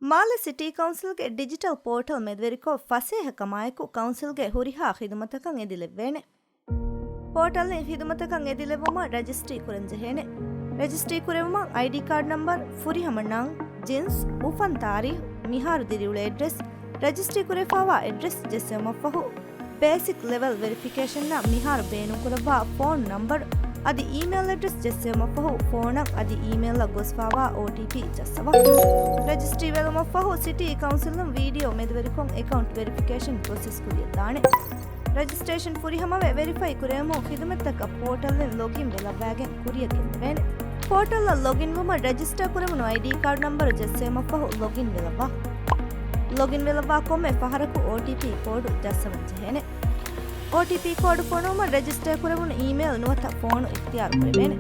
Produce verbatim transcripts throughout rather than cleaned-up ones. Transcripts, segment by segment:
މާލެ ސިޓީ ކައުންސިލްގެ ޑިޖިޓަލް ޕޯޓަލް މެދުވެރިކޮށް، ފަސޭހަކަމާއެކު ކައުންސިލްގެ ހުރިހާ ޚިދުމަތަކަށް އެދިލެއްވޭނެ. ޕޯޓަލްއިން ޚިދުމަތަކަށް އެދިލެއްވުމަށް ރަޖިސްޓްރީ ކުރަން ޖެހޭނެ. ރަޖިސްޓްރީ ކުރެވުމަށް އައިޑީ ކާޑް ނަމްބަރު، ފުރިހަމަ ނަން، ޖިންސް، އުފަން ތާރީޚު، މިހާރު ދިރިއުޅޭ އެޑްރެސް، ރަޖިސްޓްރީ ކުރެވިފައިވާ އެޑްރެސް ޖެއްސެވުމަށްފަހު، ބޭސިކް ލެވެލް ވެރިފިކޭޝަންއަށް މިހާރު ބޭނުންކުރައްވާ ފޯނު ނަމްބަރު އަދި އީމެއިލް އެޑްރެސް ޖެއްސެވުމަށްފަހު، ފޯނަށް އަދި އީމެއިލްއަށް ގޮސްފައިވާ އޯޓީޕީ ޖައްސަވާ. ރަޖިސްޓްރީ ވެލުމަށްފަހު، ސިޓީ ކައުންސިލުން ވީޑިއޯ މެދުވެރިކޮށް އެކައުންޓް ވެރިފިކޭޝަން ޕްރޮސެސް ކުރިއަށްދާނެ. ރަޖިސްޓްރޭޝަން ފުރިހަމަވެ ވެރިފައި ކުރެވުމުން ޚިދުމަތްތަކަށް ޕޯޓަލްއިން ލޮގިން ވެލައްވައިގެން ކުރިއަށް ގެންދެވޭނެ. ޕޯޓަލްއަށް ލޮގިން ވުމަށް ރަޖިސްޓަރ ކުރެވުނު އައިޑީ ކާޑް ނަމްބަރު ޖެއްސެވުމަށްފަހު ލޮގިން ވެލައްވާ. ލޮގިން ވެލައްވާ ކޮންމެ ފަހަރަކު އޯޓީޕީ ކޯޑު ޖައްސަވަން ޖެހޭނެ. އޯޓީޕީ ކޯޑު ފޮނުވުމަށް ރަޖިސްޓަރ ކުރެވުނު އީމެއިލް ނުވަތަ ފޯނު އިޚްތިޔާރު ކުރެވޭނެ.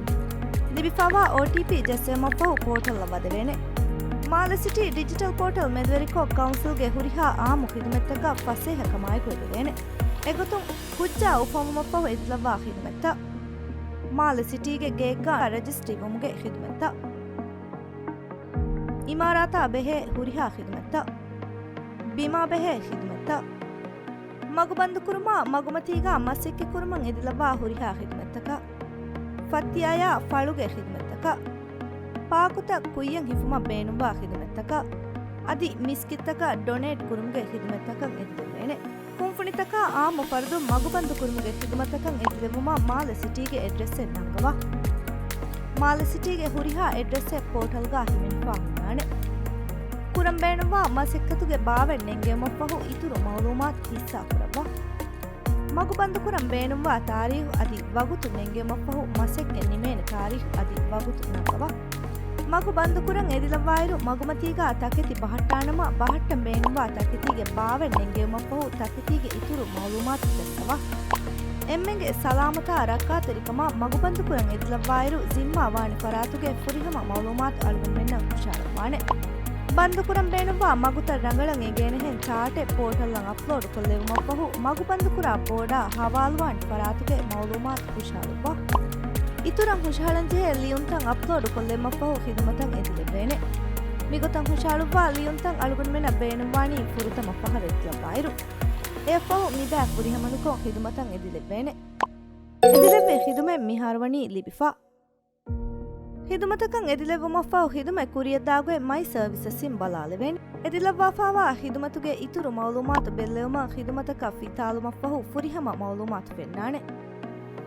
ލިބިފައިވާ އޯޓީޕީ ޖެއްސެވުމަށްފަހު ޕޯޓަލްއަށް ވަދެވޭނެ. މާލެ ސިޓީ ޑިޖިޓަލް ޕޯޓަލް މެދުވެރިކޮށް، ކައުންސިލްގެ ހުރިހާ އާއްމު ޚިދުމަތްތަކަށް ފަސޭހަކަމާއެކު އެދެވޭނެ. އެގޮތުން، ކުއްޖާ އުފަންވުމަށްފަހު އެދިލައްވާ ޚިދުމަތްތައް. މާލެ ސިޓީގެ ގެއެއްގަ ރަޖިސްޓްރީ ވުމުގެ ޚިދުމަތްތައް. އިމާރާތާ ބެހޭ ހުރިހާ ޚިދުމަތްތައް. ބިމާ ބެހޭ ޚިދުމަތްތައް. މަގު ބަންދުކުރުމާ، މަގުމަތީގާ މަސައްކަތްކުރުމަށް އެދިލައްވާ ހުރިހާ ޚިދުމަތްތަކަށް. ފައްތިޔާޔާ ފަޅުގެ ޚިދުމަތްތަކަށް. ޕާކުތައް ކުއްޔަށް ހިފުމަށް ބޭނުންވާ ޚިދުމަތްތަކަށް. އަދި މިސްކިތްތަކަށް ޑޮނޭޓް ކުރުމުގެ ޚިދުމަތްތަކަށް އެދިލެއްވޭނެ. ކުންފުނިތަކާ އާއްމު ފަރުދުން މަގުބަންދުކުރުމުގެ ޚިދުމަތަކަށް އެދިލެއްވުމަށް މާލެ ސިޓީގެ އެޑްރެސްއެއް ނަންގަވާ. މާލެ ސިޓީގެ ހުރިހާ އެޑްރެސްއެއް ޕޯޓަލްގާ ހިމެނިފާ ހުންނާނެ. ކުރަން ބޭނުންވާ މަސައްކަތުގެ ބާވަތް ނެންގެވުމަށްފަހު އިތުރު މައުލޫމާތު ހިއްސާކުރައްވާ. މަގު ބަންދުކުރަން ބޭނުންވާ ތާރީޚު އަދި ވަގުތު ނެންގެވުމަށްފަހު މަސައްކަތް ނިމޭނެ ތާރީޚު އަދި ވަގުތު ނަންގަވާ. މަގު ބަންދުކުރަން އެދިލައްވާއިރު، މަގުމަތީގާ ތަކެތި ބަހައްޓާނަމަ، ބަހައްޓަން ބޭނުންވާ ތަކެތީގެ ބާވަތް ނެންގެވުމަށްފަހު ތަކެތީގެ އިތުރު މައުލޫމާތު ޖައްސަވާ. އެންމެންގެ ސަލާމަތާ ރައްކާތެރިކަމަށް މަގު ބަންދުކުރަން އެދިލައްވާއިރު، ޒިންމާވާނެ ފަރާތުގެ ފުރިހަމަ މައުލޫމާތު އަޅުގަނޑުމެންނަށް ހުށަހަޅަންވާނެ. ބަންދުކުރަން ބޭނުންވާ މަގުތައް ރަނގަޅަށް އެނގޭނެހެން ޗާޓެއް ޕޯޓަލްއަށް އަޕްލޯޑުކޮށްލެވުމަށްފަހު، މަގު ބަންދުކުރާ ބޯޑާ ހަވާލުވާނެ ފަރާތުގެ މައުލޫމާތު ހުށަހަޅުއްވާ. އިތުރަށް ހުށަހަޅަންޖެހޭ ލިޔުންތައް އަޕްލޯޑުކޮށްލެވުމަށްފަހު ޚިދުމަތަށް އެދިލެއްވޭނެ. މިގޮތަށް ހުށަހަޅުއްވާ ލިޔުންތައް އަޅުގަނޑުމެންނަށް ބޭނުންވާނީ ފުރަތަމަ ފަހަރު އެދިލައްވާއިރު، އެއަށްފަހު މިދާ ފުރިހަމަނުކޮށް ޚިދުމަތަށް އެދިލެއްވޭނެ. އެދިލެއްވި ޚިދުމަތް މިހާރުވަނީ ލިބިފަ. ޚިދުމަތަކަށް އެދިލެއްވުމަށްފަހު ޚިދުމަތް ކުރިއަށްދާގޮތް މައި ސަރވިސަސްއިން ބަލާލެވޭނެ. އެދިލައްވާފައިވާ ޚިދުމަތުގެ އިތުރު މައުލޫމާތު ބެއްލެވުމަށް ޚިދުމަތަކަށް ފިތާލުމަށްފަހު ފުރިހަމަ މައުލޫމާތު ފެންނާނެ.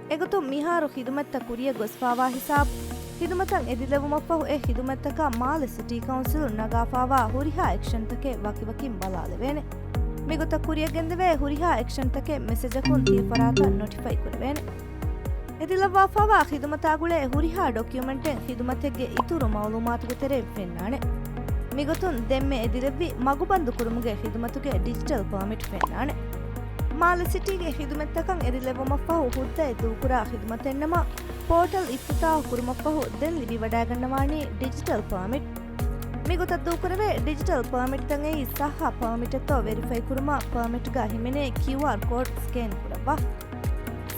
އެގޮތުން މިހާރު ޚިދުމަތްތައް ކުރިއަށް ގޮސްފައިވާ ހިސާބު، ޚިދުމަތަށް އެދިލެއްވުމަށްފަހު އެ ޚިދުމަތްތަކަށް މާލެ ސިޓީ ކައުންސިލުން ނަގާފައިވާ ހުރިހާ އެކްޝަންތަކެއް ވަކިވަކިން ބަލާލެވޭނެ. މިގޮތަށް ކުރިއަށް ގެންދެވޭ ހުރިހާ އެކްޝަންތަކެއް މެސެޖަކުން ތިޔަ ފަރާތަށް ނޮޓިފައި ކުރެވޭނެ. އެދިލައްވާފައިވާ ޚިދުމަތާ ގުޅޭ ހުރިހާ ޑޮކިއުމެންޓެއް ޚިދުމަތެއްގެ އިތުރު މައުލޫމާތުގެ ތެރެއިން ފެންނާނެ. މިގޮތުން ދެންމެ އެދިލެއްވި މަގުބަންދުކުރުމުގެ ޚިދުމަތުގެ ޑިޖިޓަލް ޕާމިޓް ފެންނާނެ. މާލެ ސިޓީގެ ޚިދުމަތްތަކަށް އެދިލެއްވުމަށްފަހު ހުއްދައެއް ދޫކުރާ ޚިދުމަތެއްނަމަ، ޕޯޓަލް އިފްތިތާޙު ކުރުމަށްފަހު ދެން ލިބިވަޑައިގަންނަވާނީ ޑިޖިޓަލް ޕާމިޓް. މިގޮތަށް ދޫކުރެވޭ ޑިޖިޓަލް ޕާމިޓްތައް އެއީ ޞައްޙަ ޕާމިޓެއްތޯ ވެރިފައި ކުރުމަށް ޕާމިޓްގަ ހިމެނޭ ކިއުއާރް ކޯޑް ސްކޭން ކުރައްވާ.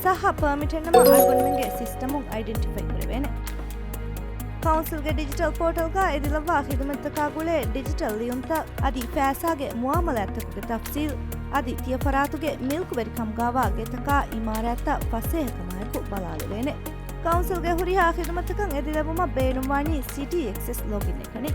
ޞައްޙަ ޕާމިޓެއްނަމަ އަޅުގަނޑުމެންގެ ސިސްޓަމުން އައިޑެންޓިފައި ކުރެވޭނެ. ކައުންސިލްގެ ޑިޖިޓަލް ޕޯޓަލްގަ އެދިލައްވާ ޚިދުމަތްތަކާ ގުޅޭ ޑިޖިޓަލް ލިޔުންތައް އަދި ފައިސާގެ މުއާމަލާތްތަކުގެ ތަފްސީލް އަދި ތިޔަ ފަރާތުގެ މިލްކުވެރިކަމުގާވާ ގެތަކާ އިމާރާތްތައް ފަސޭހަކަމާއެކު ބަލާލެވޭނެ. ކައުންސިލްގެ ހުރިހާ ޚިދުމަތްތަކަށް އެދިލެއްވުމަށް ބޭނުންވާނީ ސިޓީ އެކްސެސް ލޮގިން އެކަނި.